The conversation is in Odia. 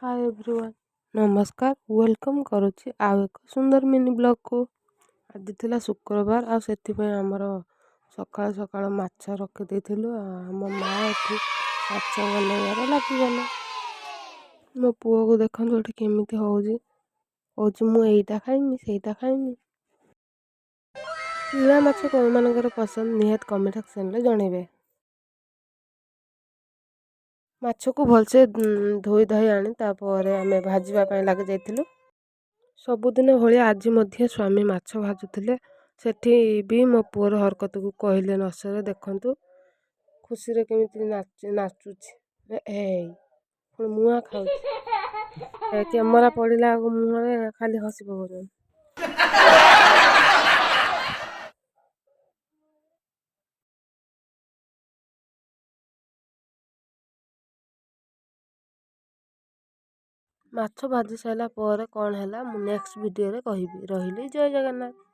ହାଏ ଏଭ୍ରିୱାନ୍, ନମସ୍କାର। Welcome କରୁଛି ଆଉ ଏକ ସୁନ୍ଦର ମିନି ବ୍ଲଗ୍କୁ। ଆଜି ଥିଲା ଶୁକ୍ରବାର, ଆଉ ସେଥିପାଇଁ ଆମର ସକାଳୁ ସକାଳୁ ମାଛ ରଖିଦେଇଥିଲୁ। ଆଉ ଆମ ମା ଏଠି ମାଛ ବନେଇବାରେ ଲାଗିଗଲେ। ମୋ ପୁଅକୁ ଦେଖନ୍ତୁ ଏଠି କେମିତି ହେଉଛି। କହୁଛି ମୁଁ ଏଇଟା ଖାଇମି, ସେଇଟା ଖାଇମି। ଶିଳା ମାଛ କେଉଁମାନଙ୍କର ପସନ୍ଦ, ନିହାତି କମେଣ୍ଟ ସେକ୍ସନରେ ଜଣେଇବେ। ମାଛକୁ ଭଲସେ ଧୋଇ ଧାଇ ଆଣି ତାପରେ ଆମେ ଭାଜିବା ପାଇଁ ଲାଗି ଯାଇଥିଲୁ। ସବୁଦିନ ଭଳିଆ ଆଜି ମଧ୍ୟ ସ୍ୱାମୀ ମାଛ ଭାଜୁଥିଲେ। ସେଠି ବି ମୋ ପୁଅର ହରକତକୁ କହିଲେ ନ ସରେ। ଦେଖନ୍ତୁ ଖୁସିରେ କେମିତି ନାଚୁଛି। ଏଇ ପୁଣି ମୁଆଁ ଖାଉଛି। କ୍ୟାମେରା ପଡ଼ିଲା ମୁହଁରେ, ଖାଲି ହସି ପକଉଛନ୍ତି। ମାଛ ଭାଜି ସାରିଲା ପରେ କ'ଣ ହେଲା, ମୁଁ ନେକ୍ସଟ ଭିଡ଼ିଓରେ କହିବି। ରହିଲି, ଜୟ ଜଗନ୍ନାଥ।